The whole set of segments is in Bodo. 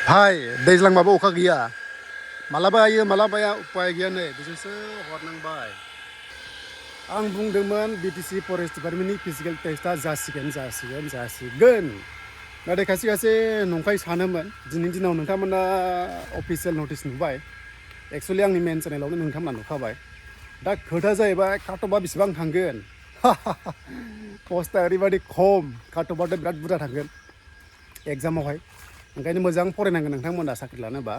भाई दैज्लांबाबो अखा गैया मालाबा हायो मालाबा उपाय गैया नै बिजोंसो हरनांबाय आं बुंदोंमोन BTC फरेस्ट डिपार्टमेन्टनि फिजिकेल टेस्टआ जासिगोन नाथाय खायसे नंखाय सानोमोन दिनैनि दिनाव नोंथांमोना अफिसियेल नटिस नुबाय एक्चुअलि आंनि मेन चेनेलावनो नोंथांमोना नुखाबाय दा खोथाया जाहैबाय काटअफआ बेसेबां थांगोन पस्टआ ओरैबायदि खम काटअफआथ' बिराद बुरजा थांगोन एग्जामावहाय ओंखायनो मोजां फरायनांगोन नोंथांमोना साख्रि लानोबा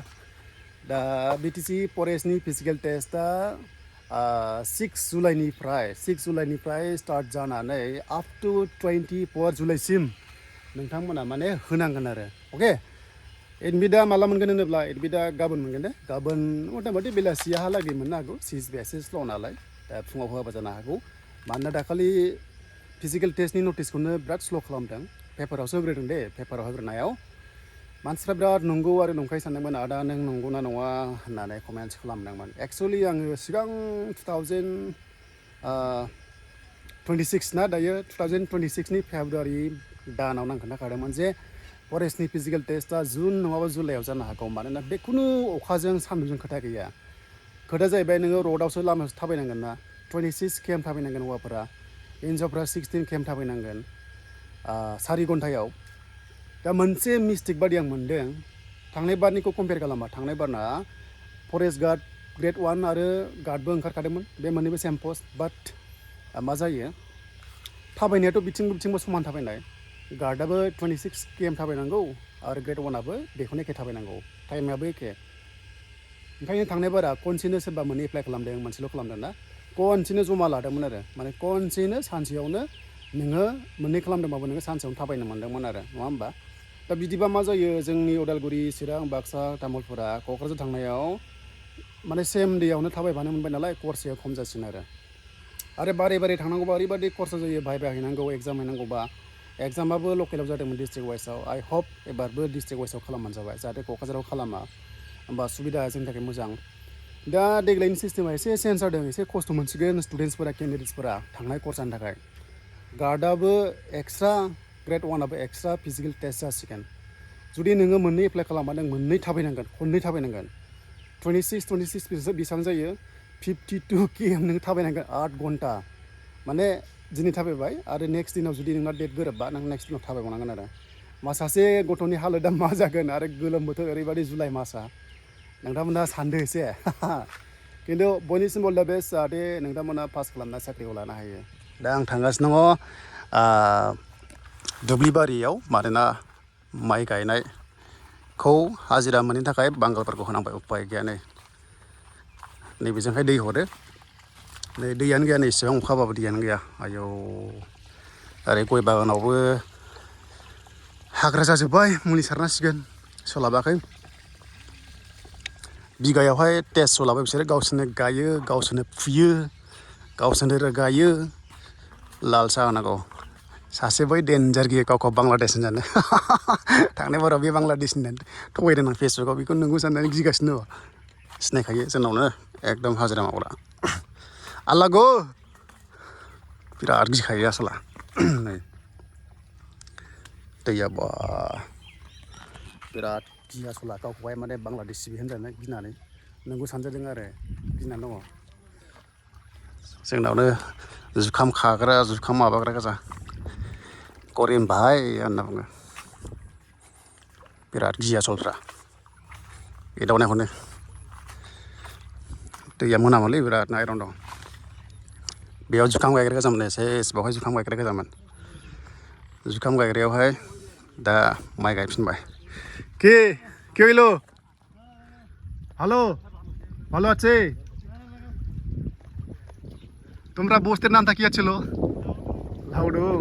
दा BTC फरेस्टनि फिजिकेल टेस्टआ 6 जुलाइनिफ्राय स्टार्ट जानानै आप टु 24 जुलाइसिम नोंथांमोना माने होनांगोन आरो अके एडमिटआ माला मोनगोन होनोब्ला एडमिटआ गाबोन मोनगोन दे गाबोन मथा मथि बेलासियाहालागै मोननो हागौ सिज बेसिसल' नालाय दा फुङाव होआबा जानो हागौ मानोना दाखालि फिजिकेल टेस्टनि नटिसखौनो बिराद स्ल' खालामदों पेपारावसो होग्रोदों दे पेपाराव होग्रोनायाव मानसिफ्रा बिराद नंगौ आरो नंखाय सानदोंमोन आदा नों नंगौना नङा होननानै कमेन्ट्स खालामदोंमोन एक्चुअलि आङो सिगां 2026 ना दायो 2026नि फेब्रुवारि दानाव आं खोन्थाखादोंमोन जे फरेस्टनि फिजिकेल टेस्टआ जुन नङाबा जुलाइआव जानो हागौ मानोना बे खुनु अखाजों सान्दुंजों खोथा गैया खोथाया जाहैबाय नोङो रडआवसो लामायावसो थाबायनांगोन ना 26 केम थाबायनांगोन हौवाफोरा हिन्जावफ्रा 16 केम थाबायनांगोन 4 घन्टायाव दा मोनसे मिस्टेक बादि आं मोनदों थांनाय बारनिखौ कम्पेयार खालामा थांनाय बारना फरेस्ट गार्ड Gr-1 आरो गार्डबो ओंखारखादोंमोन बे मोननैबो सेम पस्ट बाट मा जायो थाबायनायाथ' बिथिंबो समान थाबायनाय गार्डआबो 26 केम थाबायनांगौ आरो Gr-1आबो बेखौनो एखे थाबायनांगौ टाइमाबो एखे ओंखायनो थांनाय बारा खनसेनो सोरबा मोननै एप्लाइ खालामदों मोनसेल' खालामदों ना खनसेनो जमा लादोंमोन आरो माने खनसेनो सानसेयावनो नोङो मोननै खालामदोंबाबो नोङो सानसेयावनो थाबायनो मोनदोंमोन आरो नङा होमबा दा बिदिबा मा जायो जोंनि उदालगुरि चिरां बाक्सा तामुलपुरा क'क्राझार थांनायाव माने सेम डेयावनो थाबायबानो मोनबाय नालाय खरसाया खम जासिन आरो बारे थांनांगौबा ओरैबायदि खरसा जायो भाइभा हैनांगौ एग्जाम हैनांगौबा एग्जामाबो लकेलाव जादोंमोन डिस्ट्रिक्ट वाइसआव आइ हप एबारबो डिस्ट्रिक्ट वाइसआव खालामबानो जाबाय जाहाथे क'क्राझाराव खालामा होमबा सुबिदा जोंनि थाखाय मोजां दा देग्लायनि सिस्टेमा एसे चेन्ज जादों एसे खस्थ' मोनसिगोन स्टुडेन्टसफोरा केन्डिडेट्सफोरा थांनाय खरसानि थाखाय गार्डआबो एक्सट्रा Gr-1आबो एक्सट्रा फिजिकेल टेस्ट जासिगोन जुदि नोङो मोननै एप्लाइ खालामबा नों खननै थाबायनांगोन 26 बेसेबां जायो 52 केम नों थाबायनांगोन 8 घन्टा माने दिनै थाबायबाय आरो नेक्स्ट दिनाव जुदि नोंना डेट गोरोबबा नों नेक्स्ट दिनाव थाबायबावनांगोन आरो सासे गथ'नि हालोदा मा जागोन आरो गोलोम बोथोर ओरैबायदि जुलाइ मासआ नोंथांमोना सानदो एसे खिन्थु बयनिसिमबो अल दा बेस्ट जाहाथे नोंथांमोना पास खालामना साख्रिखौ लानो हायो दा आं थांगासिनो दङ दुब्लि बारियाव मानोना माइ गायनायखौ हाजिरा मोनैनि थाखाय बांगालफोरखौ होनांबाय उपाय गैया नै बेजोंहाय दै हरो नै दैयानो गैया नै इसेबां अखा हाबाबो दैयानो गैया आयौ ओरै गय बागानावबो हाग्रा जाजोब्बाय मुलि सारनांसिगोन सोलाबाखै बिगायावहाय टेस्ट सोलाबाय बिसोरो गावसोरनो गायो गावसोरनो फुयो गावसोरनो रोगायो लाल साहा होनांगौ सासे बै डेन्जार गियो गावखौ बांलादेश होनजानो थांनाय बाराव बे बांलादेश होननानै थगायदों आं फेसबुकआव बेखौ नोंगौ साननानै गिगासिनो दङ सिनायखायो जोंनावनो एकदम हाजिरा मावग्रा आल्ला गो बिराद गिखायो आसला नै दैया बा बिराद गियासला गावखौहाय माने बांलादेश सिबि होनजानो गिनानै नोंगौ सानजादों आरो गिनानै दङ जोंनावनो जुखाम खाग्रा जुखाम माबाग्रा गोजा करिम भाई होनना बुङो बिराद गियासलफ्रा एदावनायखौनो दैया मोनामोनलै बिराद आयरन दं बेयाव जुखाम गायग्रा गोजामोन सेस बेवहाय जुखाम गायग्रा गोजामोन जुखाम गायग्रायावहाय दा माइ गायफिनबाय के हইলো ভালো আছে তোমরা বস্তির নামটা কি ছিল লাউডুং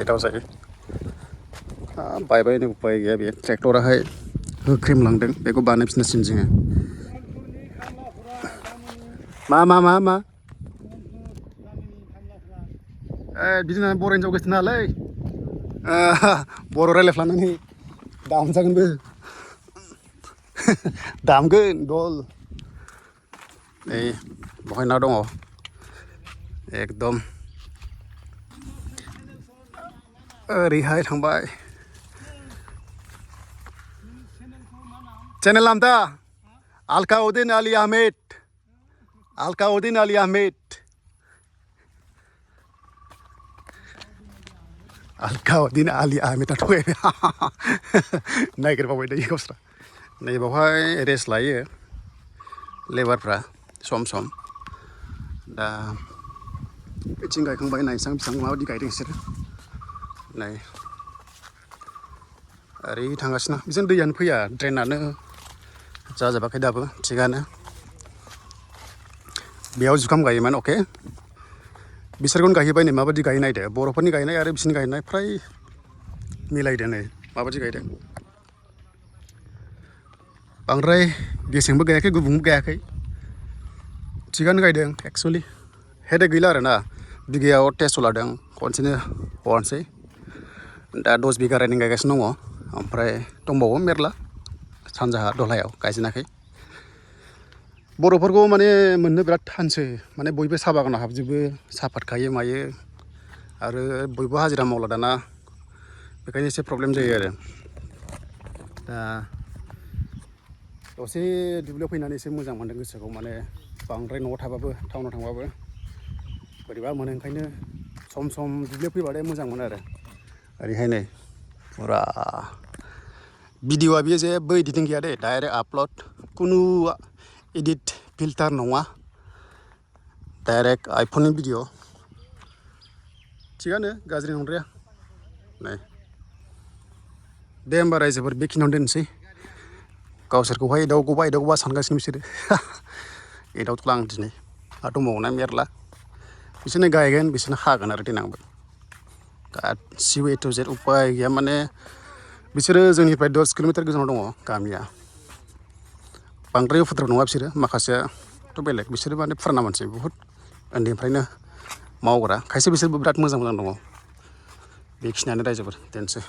एटाव जायो बायबायनो उपाय गैया बे ट्रेक्टराहाय होख्रेमलांदों बेखौ बानायफिननांसिगोन जोङो मा बिदिनो बर' हिन्जाव गोसथों नालाय बर' रायज्लायफ्लानानै दामजागोनबो दामगोन दल नै बहाय ना दङ एकदम ओरैहाय थांबाय चेनेल नाम था अलकाउद्दीन अली अहमेद अलकाउद्दीन अली अहमेद अलकाउद्दीन अली अहमेदाथ' नागिरबावबाय दायो गावस्रा नै बावहाय रेस्ट लायो लेबारफ्रा सम सम दा बिथिं गायखांबाय नायसां बिसां माबायदि गायदों बिसोरो नै ओरै थांगासिनो बिजों दैयानो फैया ड्रेनानो जाजोबाखै दाबो थिगानो बेयाव जुखाम गायोमोन अके बिसोरखौनो गायहैबाय नै माबायदि गायनो नायदो बर'फोरनि गायनाय आरो बिसोरनि गायनाय फ्राय मिलायदो नै माबायदि गायदों बांद्राय गेसेंबो गायाखै गुबुंबो गायाखै थिगानो गायदों एक्सुवेलि हेडेक गैला आरोना बिगायाव 1300 लादों खनसेनो हरनोसै दा 10 बिगा रानिं गायगासिनो दङ ओमफ्राय दंबावो मेरला सानजाहा दलहायाव गायजेनाखै बर'फोरखौ माने मोननो बिराद थानसै माने बयबो साहा बागानाव हाबजोबो साहापात खायो मायो आरो बयबो हाजिरा मावला दाना बेखायनो एसे प्रब्लेम जायो आरो दा दसे दुब्लियाव फैनानै एसे मोजां मोनदों गोसोखौ माने बांद्राय न'आव थाबाबो टाउनाव थांबाबो बोरैबा मोनो ओंखायनो सम सम दुब्लियाव फैबाथाय मोजां मोनो आरो ओरैहाय नै फुरा भिडिअ'आ बियो जेबो एडिटिं गैया दे डाइरेक्ट आपल'ड खुनु एडिट फिल्टार नङा डाइरेक्ट आइफननि भिडिअ थिगानो गाज्रि नंद्राया नै दे होमबा रायजोफोर बेखिनियावनो दोनसै गावसोरखौहाय एदावगौबा सानगासिनो बिसोरो एदावथ'ला आं दिनै आरो दंबावोना मेरला बिसोरनो गायगोन बिसोरनो हागोन आरो देनांबो गासिबो ए टु जेड उपाय गैया माने बिसोरो जोंनिफ्राय 10 किल'मिटार गोजानाव दङ गामिया बांद्राय उफुद्रुग नङा बिसोरो माखासेयाथ' बेलेग बिसोरो माने फुराना मानसि बुहुद उन्दैनिफ्रायनो मावग्रा खायसे बिसोरबो बिराद मोजां दङ बेखिनियानो रायजोफोर दोनसै